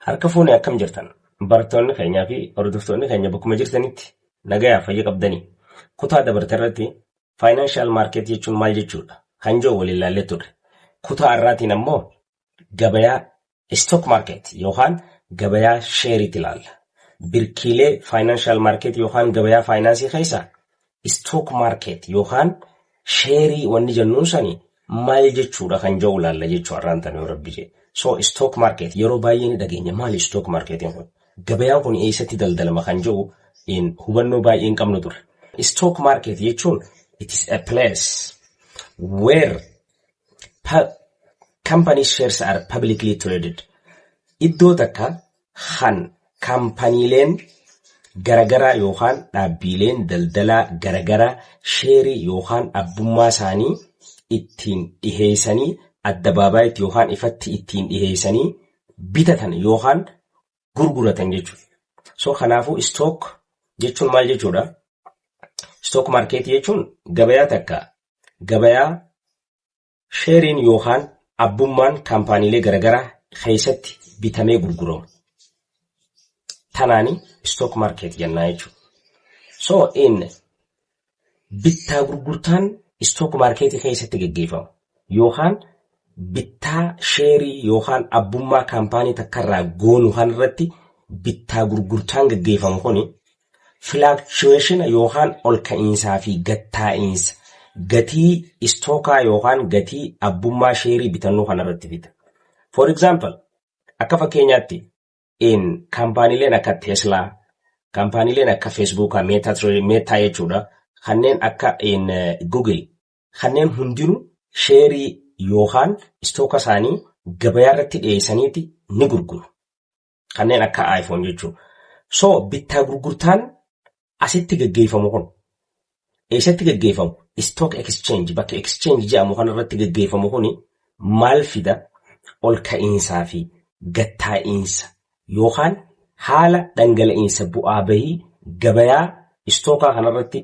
Harka fuune, akkam jirtan? Barattoonni keenyaa fi hordoftoonni keenya bakkuma jirtanitti nagayaa fayya qabdanii? Kutaa dabarte irratti financial market jechuun maal jechuudha kan jiru waliin ilaallee turre. Kutaa har'aatiin ammoo gabayaa stock market yookaan gabayaa sheeriitti ilaalla. Birkiilee financial market yookaan gabayaa faayinaansii keessaa stock market yookaan sheerii wanni jennuun sani maal jechuudha kan jiru ilaalla jechuu har'aan tana yoo Rabbi jedhe. So stock market yeroo baay'ee ni dhageenya. Maali stock marketiin kun? Gabayaan kun eessatti daldalama kan jiru hubannoo baay'ee hin qabnu ture. Stock market jechuun it is a place where company shares are publicly traded. Iddoo takka kan kaampaniileen garagaraa yookaan dhaabbileen daldalaa garagaraa sheerii yookaan abbummaa isaanii ittiin dhiheessanii, addabaabaayiti yookaan ifatti ittiin dhiheessanii bitatan yookaan gurguratan jechuudha. So kanaafuu stock jechuun maal jechuudha? Stock market jechuun gabayaa takka, gabayaa sheeriin yookaan abbummaan kaampaaniilee garagaraa keessatti bitamee gurguramu. Tanaani stock market jennaa jechuudha. So in bittaa gurgurtaan stock market keessatti geggeeffamu yookaan bittaa sheerii yookaan abbummaa kaampaanii takkarraa goonu kanarratti bittaa gurgurtaan geggeeffamu kuni fluctuation yookaan ol ka'iinsaa fi gattaa'iinsa gatii istookaa yookaan gatii abbummaa sheerii bitannuu kanarratti fida. For example, akka fakkeenyaatti in kaampaaniileen akka Tesla, kaampaaniileen akka Facebookaa, Meta jechuudha, kanneen akka in Google, kanneen hundinuu sheerii yookaan istooka isaanii gabayaa irratti dhiyeessaniiti ni gurguru. Kanneen akka iPhone jechuudha. So bittaa gurgurtaan asitti gaggeeffamu kun eessatti gaggeeffamu? Stock exchange, bakka exchange jedhamu kanarratti gaggeeffamu kuni maal fida? Ol ka'iinsaa fi gattaa'iinsa yookaan haala dhangala'iinsa bu'aa bahii gabayaa istookaa kanarratti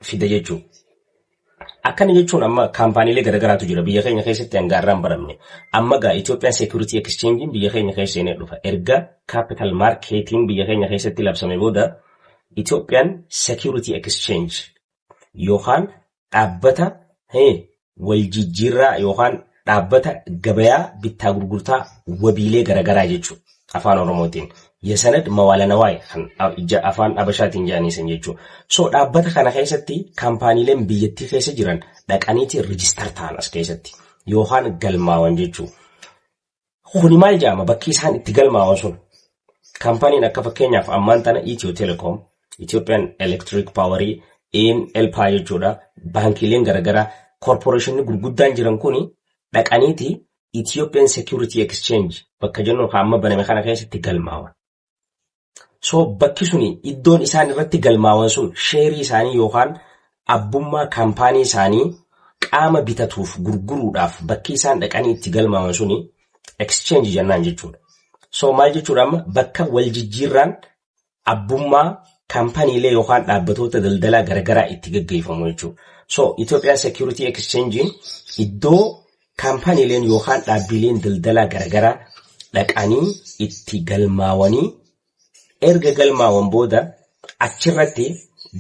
fida jechuudha. Akkana jechuun amma kaampaaniilee garaagaraatu jira biyya keenya keessatti hanga har'aan baramne. Amma gaa Ethiopian Security Exchange biyya keenya keessa seenee dhufa. Erga capital marketiin biyya keenya keessatti labsame booda Ethiopian Security Exchange yookaan dhaabbata wal jijjiirraa yookaan dhaabbata gabayaa bittaa gurgurtaa wabiilee garaagaraa jechuudha. Afaan Oromootiin. የሰነድ መዋለ ነዋይ kan afaan Abashaatiin jedhaniisan jechuudha. So dhaabbata kana keessatti kaampaaniileen biyyattii keessa jiran dhaqaniiti register ta'an as keessatti yookaan galmaawan jechuudha. Kuni maal jedhama bakki isaan itti galmaawan sun? Kaampaaniin akka fakkeenyaaf ammaan tana Ethio Telecom, Ethiopian Electric Power, ELPA jechuudha. Baankiileen garaagaraa, koorporeeshinii gurguddaan jiran kuni dhaqaniiti Ethiopian Security Exchange bakka jennu kan amma baname kana keessatti galmaawan. So bakki suni, iddoon isaan irratti galmaawan sun, sheerii isaanii yookaan abbummaa kaampaanii isaanii qaama bitatuuf gurguruudhaaf bakki isaan dhaqanii itti galmaawan suni exchange jennaan jechuudha. So maal jechuudha? Amma bakka wal jijjiirraan abbummaa kaampaniilee yookaan dhaabbatoota daldalaa garaagaraa itti gaggeeffamu jechuudha. So Ethiopian Security Exchange iddoo kaampaniileen yookaan dhaabbileen daldalaa garaagaraa dhaqanii itti galmaawanii, erga galmaawan booda achirratti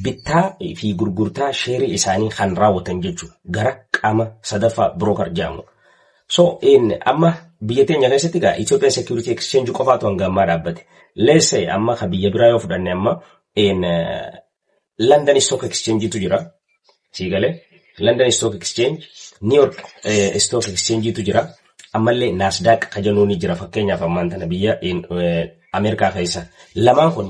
bittaa fi gurgurtaa sheerii isaanii kan raawwatan jechuudha. Gara qaama sadaffaa broker jedhamu. So amma biyya teenya keessatti egaa Ethiopian Security Exchange qofaatu hanga ammaa dhaabbate. Let's say amma ka biyya biraa yoo fudhanne, amma London Stock Exchangetu jira. Sii galee? London Stock Exchange, New York Stock Exchangetu jira. Ammallee Nasdaq ka jennuun ni jira, fakkeenyaaf ammaan tana biyya Ameerikaa keessa. Lamaan kun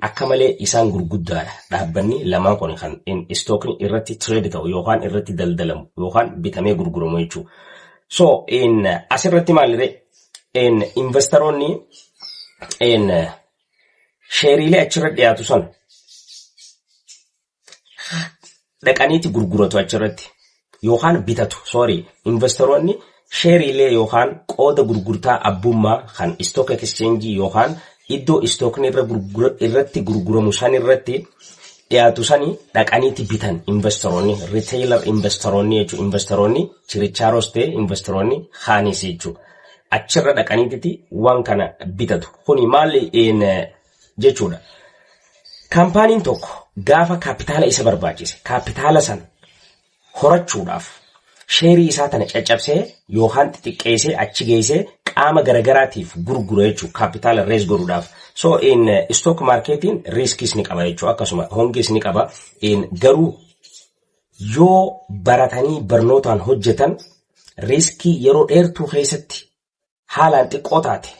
akka malee isaan gurguddaadha. Dhaabbanni lamaan kun kan istookni irratti trade ta'u yookaan irratti daldalamu yookaan bitamee gurguramu jechuudha. So asirratti maaliree, investoroonni sheeriilee achirra dhiyaatu sana dhaqaniiti gurguratu achirratti yookaan bitatu. Sorry, investoroonni sheeriilee yookaan qooda gurgurtaa abbummaa kan stock exchange yookaan iddoo istookni irratti gurguramu san irratti dhiyaatu sani dhaqaniiti bitan investoroonni, retailer investoroonni jechuudha. Investoroonni chirichaaros ta'e investoroonni kaanis jechuudha. Achirra dhaqaniititi waan kana bitatu. Kuni maal jechuudha? Kaampaaniin tokko gaafa kaapitaala isa barbaachise, kaapitaala sana horachuudhaaf sheerii isaa tana caccabsee yookaan xixiqqeessee achi geessee qaama garagaraatiif gurgura jechuudha, kaapitaala raise godhuudhaaf. So in stock marketiin riskiis ni qaba jechuudha, akkasuma hongees ni qaba. In garuu yoo baratanii barnootaan hojjetan, riskii yeroo dheertuu keessatti haalaan xiqqoo taate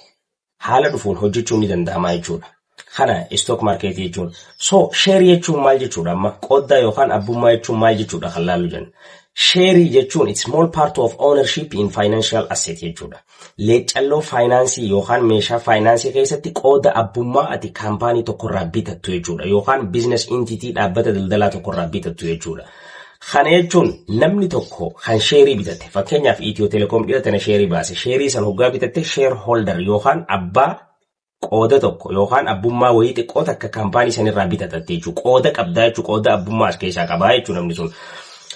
haala dhufuun hojjechuun ni danda'ama jechuudha. Kana stock market jechuun. So sheerii jechuun maal jechuudha amma? Qooddaa yookaan abbummaa jechuun maal jechuudha kan laallu jenna. Sheerii jechuun it's small part of ownership in financial asset jechuudha. Leeccalloo faayinaansii yookaan meeshaa faayinaansii keessatti qooda abbummaa ati kaampaanii tokkorraa bitattu jechuudha. Yookaan business entity, dhaabbata daldalaa tokkorraa bitattu jechuudha. Kana jechuun namni tokko kan sheerii bitate, fakkeenyaaf Itiyoo Telekoom dhiyoo tana sheerii baase, sheerii san hoggaa bitatte, shareholder yookaan abbaa qooda tokko yookaan abbummaa wayii xiqqoo takka kaampaanii sanirraa bitatatte jechuudha. Qooda qabdaa jechuudha. Qooda abbummaa as keessaa qabaa jechuudha namni sun.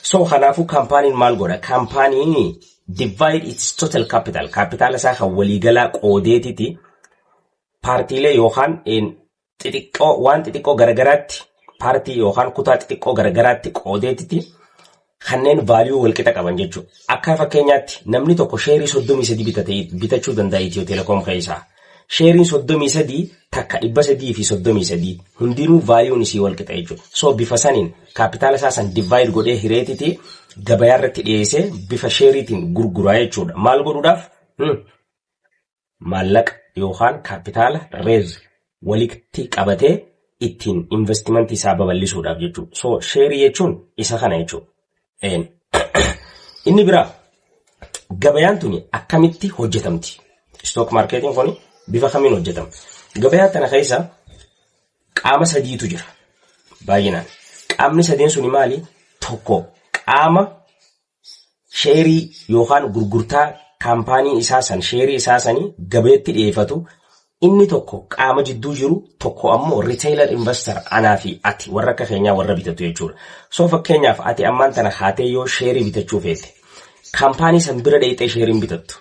So kanaafuu kaampaaniin maal godha? Kaampaaniin divide its total capital. Kaapitaala isaa kan waliigalaa qoodeetiti paartiilee yookaan xixiqqoo, waan xixiqqoo garagaraatti, paartii yookaan kutaa xixiqqoo garagaraatti qoodeetiti kanneen value walqixa qaban jechuudha. Akka fakkeenyaatti namni tokko sheerii 33 bitachuu danda'a Itiyoo Telekoom keessaa. Sheeriin 33 takka 333, hundinuu valueun isii walqixa jechuudha. So bifa saniin kaapitaala isaa san divide godhee hireetiti gabayaa irratti dhiyeessee bifa sheeriitiin gurguraa jechuudha. Maal godhuudhaaf? Maallaqa yookaan kaapitaala raise, walitti qabatee ittiin investimentii isaa babal'isuudhaaf jechuudha. So sheerii jechuun isa kana jechuudha. Inni biraa, gabayaan tuni akkamitti hojjetamti? Stock marketiin kun bifa kamiin hojjetama? Gabayaa tana keessa qaama sadiitu jira. Baay'inaan. Qaamni sadeen suni maali? Tokko qaama sheerii yookaan gurgurtaa kaampaanii isaa san, sheerii isaa sanii gabaatti dhiyeeffatu. Inni tokko qaama jidduu jiru, tokko ammoo retailer investor, anaa fi ati, warra akka keenyaa warra bitatu jechuudha. So fakkeenyaaf ati ammaan tana haatee yoo sheerii bitachuu feete, kaampaanii san bira dheeyxee sheeriin bitattu.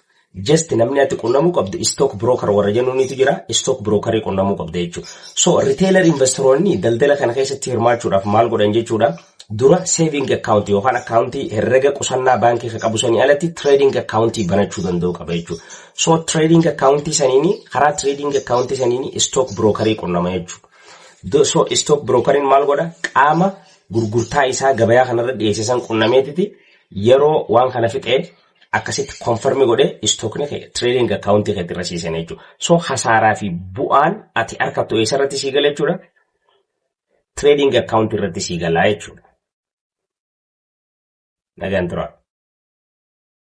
Just namni ati qunnamuu qabdu stock broker warra jennuunitu jira, stock brokerii qunnamuu qabda jechuudha. So retailer investoroonni daldala kana keessatti hirmaachuudhaaf maal godhan jechuudha? Dura saving account yookaan akkaawuntii herrega qusannaa baankii kan qabu sanii alatti trading account banachuu danda'u qaba jechuudha. So trading account saniini, karaa trading account saniini stock brokerii qunnama jechuudha. So stock brokeriin maal godha? Qaama gurgurtaa isaa gabayaa kanarra dhiyeesse san qunnameetiti yeroo waan kana fixee akkasitti confirm godhee stockni trading account keetti irra siisan jechuudha. So hasaaraa fi bu'aan ati argattu eessarratti sii gala jechuudha? Trading account irratti sii galaa jechuudha. Nagaan turaa.